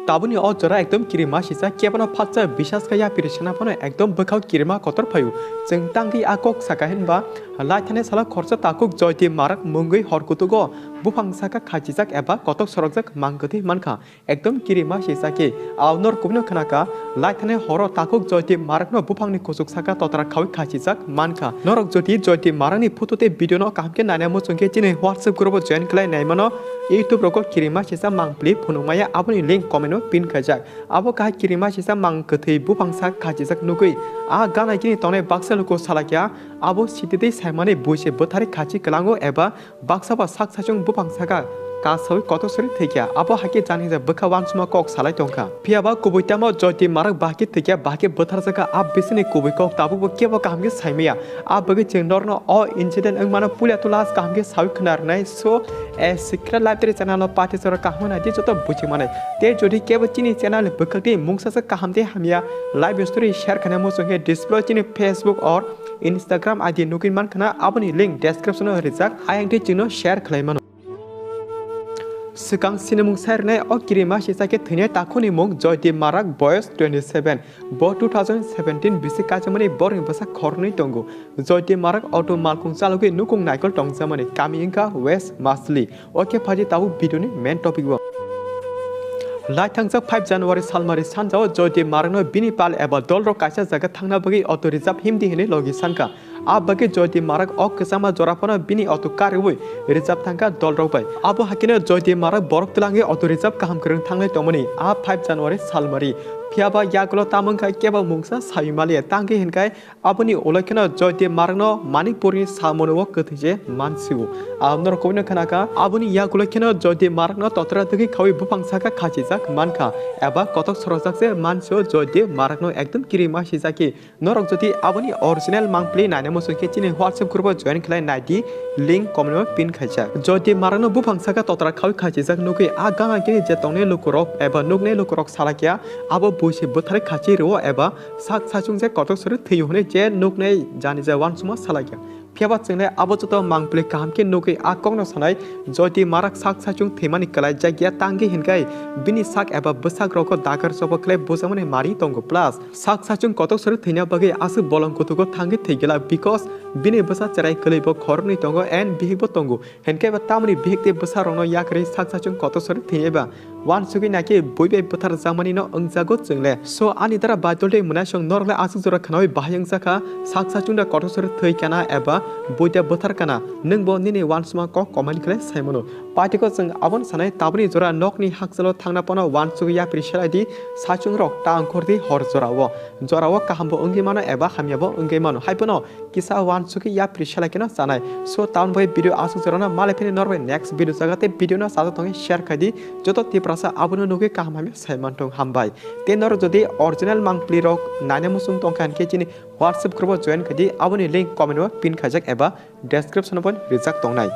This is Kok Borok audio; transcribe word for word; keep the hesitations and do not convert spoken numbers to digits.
Tabukni o jora ekdom kirima sijak, kebono phatsa bisas kha yapiri sana phano ekdom bwkhao kirima kotor phaio. Chwng tangwi a kok saka hinba, lai thani salo khorsa takhuk Joydeep Marak mungwi hor kutugo buphang saka khachijak eba kotok sorokjak mang kwthwi mankha. Ekdom kirima sijak khe, a norok kubui no khna kha, lai thani horo takhuk Joydeep Marakno buphangni kuchuk saka totra khawi khachijak mankha. Norok jodi Joydeep Marakni photo tei video no kaham khe naina muchung khe chini WhatsApp group o join khlai nai mano. YouTube rogo kirima sijak mangpili phunukmaya, aboni link comment o pin khaijak. Abo kahai kirima sijak mang kwthwi buphang saka khachijak nugwi a gana gini tongnai baksa luku salakya, abo sititwi saimani buise bwthari khachi kwlango eba baksa ba sak sachung buphang saka kasawi kotor sori thwikya, abo hakhe janija bwkha wansuma kok salai tongkha. Phiyaba kubui tamo Joydeep Marak bahai khe thwikya, bahai khe bwtharjakha, a bisini kubui kok tabukbo kebo kaham khe saimaya. A bagwi chwng norokno o incident wngmano puila to last kaham khe sawi khna rwnai. So, a secret library channel o party choro kaham nai di joto buji manai. Tei jodi kebo chini channel ni bwkhak di mungsa se kaham tei hamya live story share khna muchung khe display chini Facebook or Instagram I D nugwi mankhna, aboni link description o rijak, ayang tei chwngno share khlai mano. Swkang sinimung sai rwnai o kirima sijak khe thwinai takhukni mung Joydeep Marak, boyos twenty seven. Bo two thousand seventeen bisi kachimani borokni bwsa khoroknwi tongo. Joydeep Marak auto malkhung chalogwi nukung naikol tongjakmani kami wngkha West Masli. O khe phaidi tabuk video ni main topic o. Lai thangjak five January salmari sanjao Joydeep Marakno bini pal eba dolrok kaisa jaga thangna bagwi auto reserve himdi hinwi logi sankha. A bagwi Joydeep Marak o kwchangma jora phano bini auto kariwi reserve thangkha dolrok bai. Abo hakhe no Joydeep Marak borok twlangwi auto reserve kaham kwrwng thanglai tongmani a five January salmari. Phiyaba yagulo tamo wngkha kebo mungsa sawi maliya, tangwi hinkhai aboni ulo kheno Joydeep Marakno Manikpurni salmano o kwthwi se mansio. Ang norok kubui no khna kha, aboni yagulo kheno Joydeep Marakno totra twgwi khawi buphang saka khachijak mankha eba kotok sorojak se mansio Joydeep Marakno ekdom kirima sijak khe. Norok jodi aboni original mangpili naina muchung khe chini WhatsApp group o join khlai nai di, link comment o pin khaijak. Joydeep Marakno buphang saka totra khawi khachijak nugwi a gana gini je tongnai lukurok eba nuknai lukurok salakya, abo buisi bwthari khachi rwo eba sak sachung je kotok sori thwio hwnwi je nuknai jani je wansukma salakya. Phiyaba chwngle abo joto mangpili kaham khe nugwi a kokno sanai, Joydeep Marak sak sachung thwimani kwlai jakya, tangwi hinkhai bini sak eba bwsak rogo dagar choba khlai bujakmani mari tongo, plus sak sachung kotok sori thwina bagwi aswk bolong kutugo thangwi thwigwlak, because bini bwsa cherai kwlwibo khoroknwi tongo and bihikbo tongo. Hinkhe ba tamoni bihik tei bwsa rokno yakarwi sak sachung kotor sori thwinai ba wansugwi naikhe bui bai bwthar jakmani no wngjago chwngle. So ani dara Baidol tei Mwnaisong norok le aswk jora khnaui bahai wngjakha, sak sachung da kotor sori thwi kana eba bui da bwthar kana, nwng bo nini wansuma kok comment khlai sai mano. Patiko chwng aboni sanai taboni jora nokni hakchalo thangna phano wansugwi yapri selai di, sachung rok ta wngkhor di hor jorao. Jorao kaham bo wngwi mano eba hamya bo wngwi mano. Hai phano kisa wansugwi yapri selai kheno chanai. So, taun bai video aswk jorano malai phini norbai next video jaga tei video no sajak tongwi share khai di. Joto Tiprasa abono nugwi kaham hamya sai manthung, hambai. Tei norok jodi original mangpili rok naina muchung tongkha hinkhe chini WhatsApp group o join khai di. Aboni link comment o pin khaijak eba description o bo rijak tongnai.